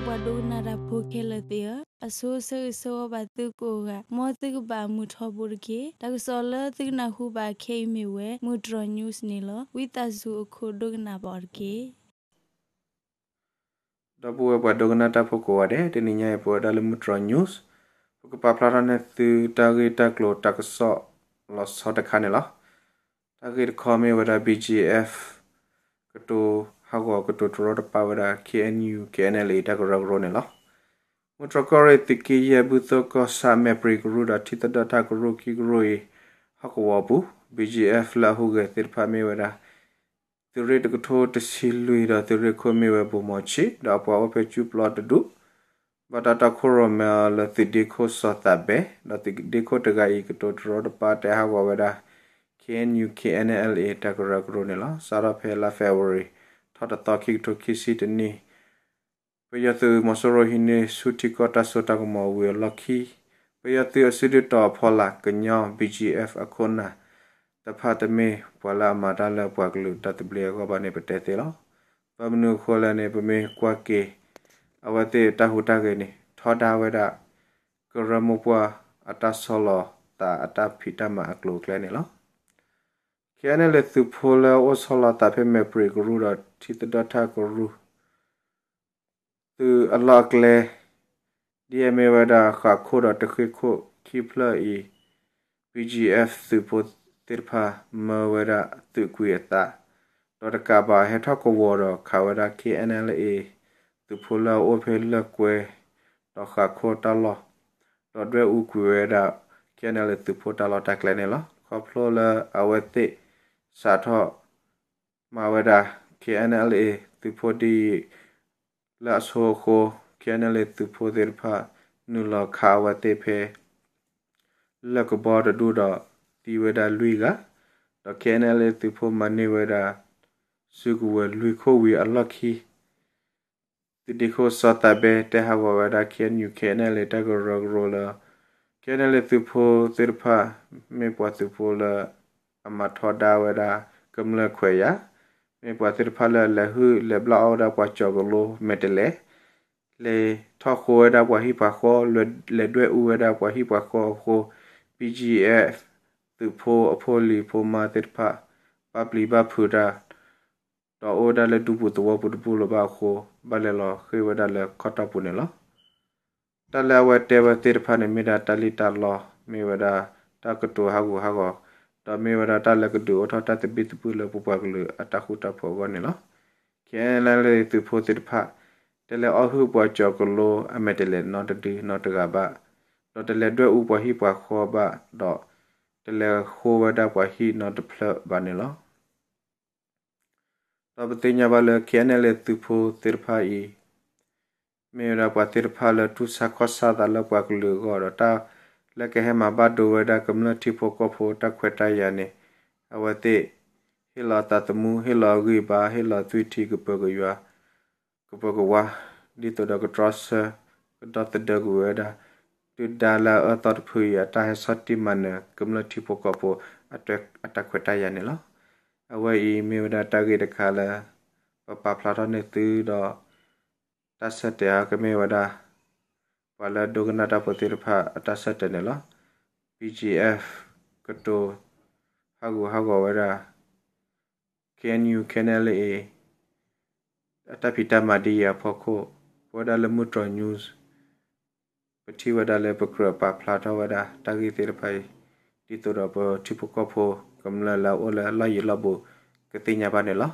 ပှၤဒိကနၣ်တၢ်ဖိခဲလၢာ်သ့ၣ်ဧၢ, အဆိဆၢဂ့ၤဆၢဝါဘၣ်သုကိးဂၤ, မ်သုကဘၣ်မုာ်ထီဘိတက့ၢ်. တၢ်ကစီၣ်လၢသုကနၢ်ဟူဘၣ်ခဲအံၤမ့ၢ်ဝဲ မုၢ်တြီၢ် news န့ၣ်လီၤ. ဝံသးစူၤအခိၣ်ဒိကနၣ်ဘၣ်အီၤတက့ၢ်. ဒီပုၢ်ဝဲၢ်ပှၤဒိကနၣ်တၢ်ဖိကိးဂၤဒဲး, တနံၤညါအံၤပဝဲဒၣ်လၢမုၢ်တြီၢ် news, ပကပာ်ဖျါထီၣ်န့ၢ်သုတၢ်ဂ့ၢ်တၢ်ကျိၤတၢ်ကစီၣ်လီၤဆီတခါန့ၣ်လီၤ. တၢ်ဂ့ၢ်တခီမ့ၢ်ဝဲဒၣ် BGF ကတိၤဟးဂီၤကတိၤတရီတပါဝဲဒၣ် KNU KNLA တၢ်ကရၢကရိန့ၣ်လီၤ. မုၢ်တြီၢ်ကီၢ်ရ့ၣ်သုးက့ယဲၢ် ဘုသိၣ်ကီၢ်ဆၣ် မဲာ်ပြံၤကရူၢ်ဒီးထံသဒီၣ်ထၣ်ကရူၢ်ခံကရူၢ်အံၤ ဟီၣ်ကဝီၤပူၤ BGF လၢအဟူးဂဲၤသ့ၣ်တဖၣ်မ့ၢ်ဝဲဒၣ် သုးရ့ၣ်တကထိတဆံလွံၢ်ဒီးသုးရ့ၣ်ခိၣ်မ့ၢ်ဝဲဘိၣ်မီၤဆံး ဒီးအပှၤအိၣ်ဖဲကၠူပျီတဒူၣ် ဘၣ်တၢ်တီခိၣ်ရိၣ်မဲအီၤလၢသုးဒ့ခိၣ်စီၤသးဘဲ ဒီးသုးဒ့ခိၣ်တဂၤအံၤ ကတိၤတရီတပါတဲဟးဂီၤဝဲဒၣ် KNU KNLA တၢ်ကရၢကရိန့ၣ်လီၤ. စးထီၣ်ဖဲလါ February ထီၣ်တသီ ခံကထိခံဆံတနံၣ် ပယီၤသုးမီၤစိရိၤဟံးန့ၢ်ဆူၣ်ထံကီၢ်တၢ်စိတၢ်ကမီၤဝံၤအလီၢ်ခံ ပယီၤသုးအစုဒုးတီၤအဖီလာ် ကညီ BGF အခိၣ်နၢ်တဖၣ် တမ့ၢ်ပှၤလၢအမၤတၢ်လၢပှၤကလုာ်တၢ်သဘျ့အဂီၢ်ဘၣ်န့ၣ် ပတဲသ့လီၤ. ဘၣ်မနုၤအဃိလဲၣ်န့ၣ် ပမ့ၢ်ကွၢ်က့ၤ အဝဲသ့ၣ်တၢ်ဟူးတၢ်ဂဲၤန့ၣ် ထီဒါဝဲဒၣ် ကရၢမိၢ်ပှၢ်အတၢ်ဆီလီၤသးအတၢ်ဖံးတၢ်မၤအကျိၤအကျဲန့ၣ်လီၤ. KNLA သုးဖိလၢအအိၣ်ဆီလီၤသးဖဲမဲာ်ပြံၤကရူၢ်ဒီးထံသဒီၣ်ထၣ်ကရူၢ် သုးအလီၢ်အကျဲ ဒ်အမ့ၢ်ဝဲဒၣ်ဃးခိၣ်ဒီးတဃ့ခိၣ်ခံဖျၢၣ်အံၤ BGF သုးဖိသ့ၣ်တဖၣ် မၢဝဲဒၣ်သုးကွံာ်အသး ဒီးတကးဘၣ်ဟဲထီၣ်ကဝီၤဒီးခးဝဲဒၣ် KNLA သုးဖိလၢအအိၣ်ဖဲလၢၢ်ကွဲ ဒီးဃးခိၣ်တၢ်လီၢ် ဒီးဒွဲၣ်အူကွံာ်ဝဲဒၣ် KNLA သုးဖိတၢ်လီၢ်တၢ်ကျဲန့ၣ်လီၤ. ခီဖျိလၢအဝဲသ့ၣ်စးထီၣ် မၤဝဲဒၣ် KNLA သုးဖိဒ်အံၤ လၢအဆိအဃိ KNLA သုးဖိသ့ၣ်တဖၣ် နုာ်လီၤခးအဝဲသ့ၣ်ဖဲ လၢၢ်ကဘီတဒူၣ်ဒီးသံဝဲဒၣ်လွံၢ်ဂၤ, ဒီး KNLA သုးဖိမၤန့ၢ်ဝဲဒၣ် စုကဝဲၤလွံၢ်ခိၣ်ဝံၤအလီၢ်ခံ သုးဒ့ခိၣ်စီၤသးဘဲတဲဟးဂီၤဝဲဒၣ် KNU KNLA တၢ်ကရၢကရိလၢ KNLA သုးဖိသ့ၣ်တဖၣ် မ့ၢ်ပှၤသုးဖိလၢအမၤထီဒါဝဲဒၣ်ကမျၢၢ်ခွဲးယာ်, မ့ၢ်ပှၤသ့ၣ်တဖၣ်လၢအလဲၤဟုၣ်လဲၤဘျၣ်အီၣ်ဝဲဒၣ်ပှၤကၠီၤကလိမဲာ်တဲးလဲး, လဲၤထီၣ်ဃိဝဲဒၣ်ပှၤဟံၣ်ပှၤဃီ, လဲၤဒွဲၣ်အူဝဲဒၣ်ပှၤဟံၣ်ပှၤဃီအဃိ, BGF သုးဖိအဖိလံၤဖိမါသ့ၣ်တဖၣ် ဘၣ်ပျံၤဘၣ်ဖုးတၢ် ဒီးအိၣ်ဝဲဒၣ်လၢဒူပူၤသဝီပူၤတဘူၣ်လၢၤဘၣ်အဃိ ဘၣ်လဲၤလီၤဃ့ၢ်ဝဲဒၣ်လၢခီတီၢ်ပူၤန့ၣ်လီၤ. တၢ်လၢအဝဲတဲဝဲသ့ၣ်တဖၣ်န့ၣ် မ့ၢ်ဒၣ်တၢ်လံၣ်တၢ်လီ မ့ၢ်ဝဲဒၣ်တၢ်ကတိၤဟးဂူာ်ဟးဂီၤ, ဒီးမ့ၢ်ဝဲဒၣ်တၢ်လၢကဒုးအိၣ်ထီၣ်တၢ်သဘံၣ်သဘုၣ်လၢပပှၤကလုာ်အတၢ်ဃူတၢ်ဖိးအဂီၢ်န့ၣ်လီၤ. KNLA သုးဖိသ့ၣ်တဖၣ် တလဲၤအီၣ်ဟုၣ်ပှၤကၠီၤကလိအမဲာ်တဲးလဲးနီတဒုနီတဂၤဘၣ်, ဒီးတလဲၤဒွဲၣ်အူပှၤဟံၣ်ပှၤဃီဘၣ်, ဒီးတလဲၤဃိဝဲဒၣ်ပှၤဟံၣ်နီတဖျၢၣ်ဘၣ်န့ၣ်လီၤ. ဒီးပသ့ၣ်ညါဘၣ်လၢ KNLA သုးဖိသ့ၣ်တဖၣ်အံၤ မ့ၢ်ဝဲဒၣ်ပှၤသ့ၣ်တဖၣ်လၢတူၢ်ဆါခီၣ်ဆါသးလၢပှၤကလုာ်အဂီၢ်ဒီး တၢ်လၢကဟဲမၤဘၣ်ဒိဝဲဒၣ်ကမျၢၢ်ထံဖိကီၢ်ဖိတၢ်ခွဲးတၢ်ယာ်န့ၣ် အဝဲသ့ၣ် ဟ့ၣ်လီၤသးသမူ ဟ့ၣ်လီၤအဂံၢ်အဘါ ဟ့ၣ်လီၤသွံၣ်ထံကပၢၤကယွၤ ကပၢၤကဝါ ဒ်သိးဒီးကတြီဆၢ ကဒီသဒၢကွံာ်ဝဲဒၣ် ဒုၣ်ဒါလၢအအၢသီတဖုအံၤ အတၢ်ဟဲဆီၣ်တံၢ်မၤနၢၤ ကမျၢၢ်ထံဖိကီၢ်ဖိ အတၢ်ခွဲးတၢ်ယာ်န့ၣ်လီၤ. အဝဲအံၤမ့ၢ်ဝဲဒၣ်တၢ်ဂ့ၢ်တခါလၢ ပပာ်ဖျါထီၣ်န့ၢ်သုဒီး တၢ်ဆၢတဲာ်အီၤကမ့ၢ်ဝဲဒၣ် ပှၤလၢဒိကနၣ်တၢ်ဖိသ့ၣ်တဖၣ်အတၢ်ဆၢတဲာ်န့ၣ်လီၤ. BGF ကတိၤဟးဂူာ်ဟးဂီၤဝဲဒၣ် KNU KNLA အတၢ်ဖံးတၢ်မၤဒ်အံၤအဖီခိၣ် ပဝဲဒၣ်လၢမုၢ်တြီၢ် news ပထံၣ်ဝဲဒၣ်လၢပကြၢးပာ်ဖျါထီၣ်ဝဲဒၣ်တၢ်ဂ့ၢ်သ့ၣ်တဖၣ်အံၤ ဒ်သိးဒီးပထံဖိကီၢ်ဖိကမျၢၢ်လၢအအိၣ်လၢလီၢ်ယံၤလီၢ်ဘူး ကသ့ၣ်ညါဘၣ်န့ၣ်လီၤ.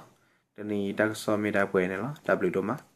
တနံၤအံၤတၢ်ကစီၣ်မ့ၢ်ဒၣ်ပှဲၤန့ၣ်လီၤ. တၢ်ဘျုးဒိၣ်မး.